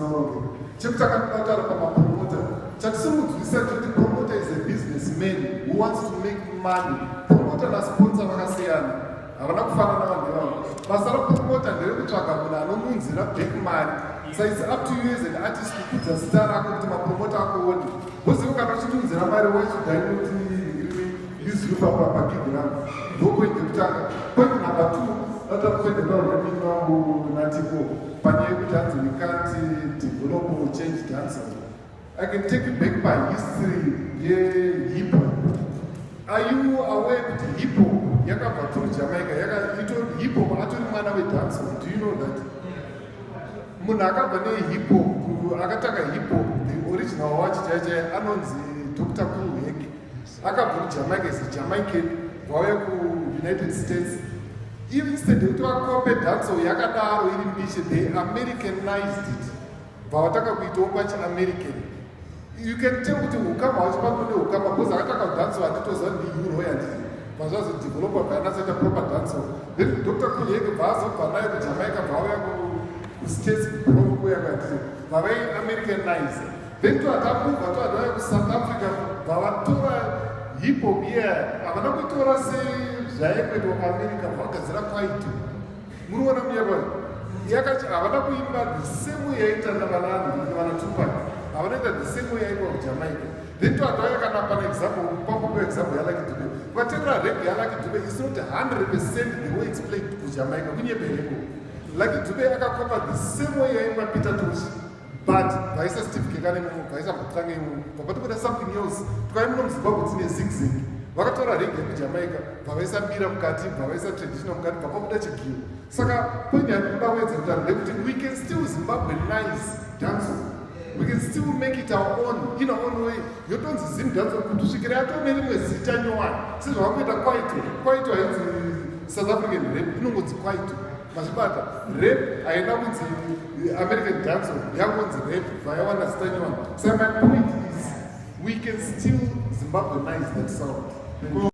kusina kurongeka. Chekutanga ndinoda kutaura pamapromota. Chatisimudzwisa chekuti promoter is a businessman who wants to make money. Promoter nasponsor vakasiyana, havana kufanana vanhu ivavo. Basa rapromota nderekutsvaga munhu anomunzira back mari. So it's up to you as an artist kukudza zita rako kuti mapromota akuone. Woziva kana uchitunzira mari, wachidainoti use you pagig rangu. Ndopoint yekutanga. Point number two, data point yataura vangu natiko panyaya yekuti hanzi we can't develop or change dancehall. I can take you back pahistory yehip hop. Are you aware kuti hip hop yakabva through Jamaica? Hip hop atori mwana wedancehall. Do you know that? Munhu akabva nehip hop, akatanga hip hop, the original wacho chaichai, anonzi Dr Kool Herc. Akabva kuJamaica, is a Jamaican, vauya kuUnited States. Instead yekuti vakope dancehall yakadaro iri mbishe, they Americanized it, bva vatanga kuitawo pachiAmerican. You can tell kuti ukama hwacho pano neukama, because akatanga kudancehall handitoziva ndiUroy, handiti? Bva zvazodevelopa, bva yanatsoita proper dancehall. Then Dr Kool Herc bva azobva nayo kuJamaica, bva auya kuStates, kuya kwatiri, bva vai-Americanize. Then toatamubva toadauya kuSouth Africa, bva vatora hip hop iya. Havana kuitora sezvaikuitwa kuAmerica, bva vagadzira kwaito. Muriona munyakwa yakachi havana kuimba the same way yaita navananhu vana Tupac. Havana kuita the same way yaitwa kuJamaica. Then toatauya kana pana example, pakupa example yaLucky Dube. Ukateerera reggae yaLucky Dube, is not 100% the way it's played kuJamaica. Kunyebereko. Lucky Dube akakopa the same way yaimba Peter Tosh, but vaisa Steve Kekane imomo, vaisa Mutlange imomo, vapatokuda something else. Tukai muno muZimbabwe tine zigzag. Vakatora reggae yekuJamaica, bva vaisa mbira mukati, bva vaisa traditional mukati, bva pabuda chigiyo. Saka point yandinoda kuedza kutaura ndekuti we can still Zimbabweanize dancehall. We can still make it our own, in our own way. Yotonzi Zim dancehall kuti kusvikira yatone rimwe zita nyowani, sezvavakuita kwaito. Kwaito hainzi South African rap, inongonzi kwaito. Mazvibata? Rap haina kunzi American dancehall, yangonzi rap, vayawana zita nyowani. So my point is we can still Zimbabweanize that sound.